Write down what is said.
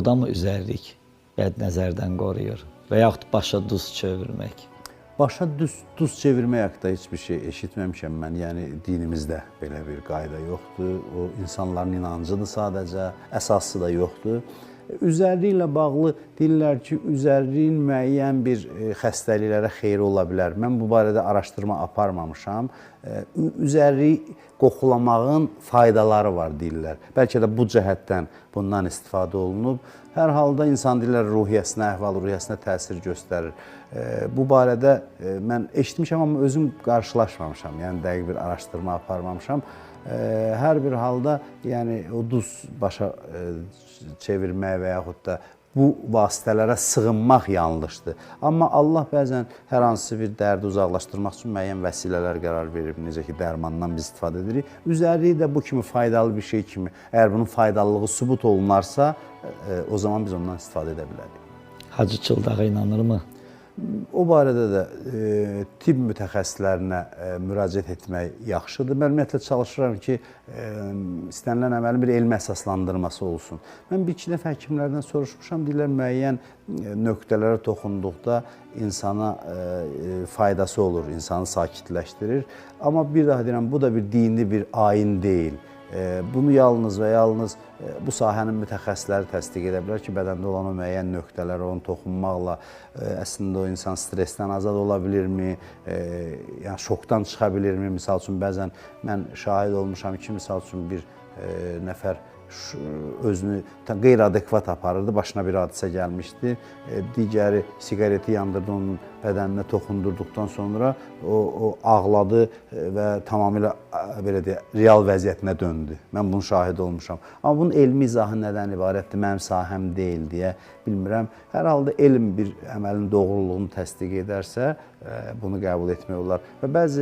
Da mı üzərlik bəd nəzərdən qoruyur və yaxud başa duz çevirmək? Başa duz çevirmək haqqında heç bir şey eşitməmişəm mən. Yəni dinimizdə belə bir qayda yoxdur. O insanların inancıdır sadəcə, əsası da yoxdur. Üzərliklə bağlı deyirlər ki, üzərliyin müəyyən bir xəstəliklərə xeyri ola bilər. Mən bu barədə araşdırma aparmamışam. Üzərlik qoxulamağın faydaları var deyirlər. Bəlkə də bu cəhətdən bundan istifadə olunub. Hər halda insan deyirlər ruhiyyəsinə, əhval-ruhiyyəsinə təsir göstərir. Bu barədə mən eşitmişəm, amma özüm qarşılaşmamışam. Yəni dəqiq bir araşdırma aparmamışam. Hər bir halda, yəni o duz başa çevirmək və yaxud da bu vasitələrə sığınmaq yanlışdır. Amma Allah bəzən hər hansı bir dərdi uzaqlaşdırmaq üçün müəyyən vəsilələr qərar verib, necə ki dərmandan biz istifadə edirik. Üzərliyi də bu kimi faydalı bir şey kimi, əgər bunun faydalılığı sübut olunarsa, o zaman biz ondan istifadə edə bilərik. Hacı Çıldağa inanırmı? O barədə də tibb mütəxəssislərinə müraciət etmək yaxşıdır. Mən ümumiyyətlə çalışıram ki, istənilən əməlin bir elmi əsaslandırması olsun. Mən bir iki dəfə həkimlərdən soruşmuşam, deyirlər müəyyən nöqtələrə toxunduqda insana faydası olur, insanı sakitləşdirir. Amma bir daha deyirəm, bu da bir dini bir ayin deyil. Bunu yalnız və yalnız bu sahənin mütəxəssisləri təsdiq edə bilər ki, bədəndə olan o müəyyən nöqtələrə onu toxunmaqla əslində o insan stressdən azad ola bilirmi, yəni şokdan çıxa bilirmi? Misal üçün, bəzən mən şahid olmuşam ki, misal üçün bir nəfər özünü qeyri-adekvat aparırdı, başına bir hadisə gəlmişdi. Digəri siqareti yandırdı, onun bədəninə toxundurduqdan sonra o ağladı və tamamilə belə deyək, real vəziyyətinə döndü. Mən bunun şahidi olmuşam. Amma bunun elmi izahı nədən ibarətdir, mənim sahəm deyil deyə bilmirəm. Hər halda elm bir əməlin doğruluğunu təsdiq edərsə, bunu qəbul etmək olar. Və bəzi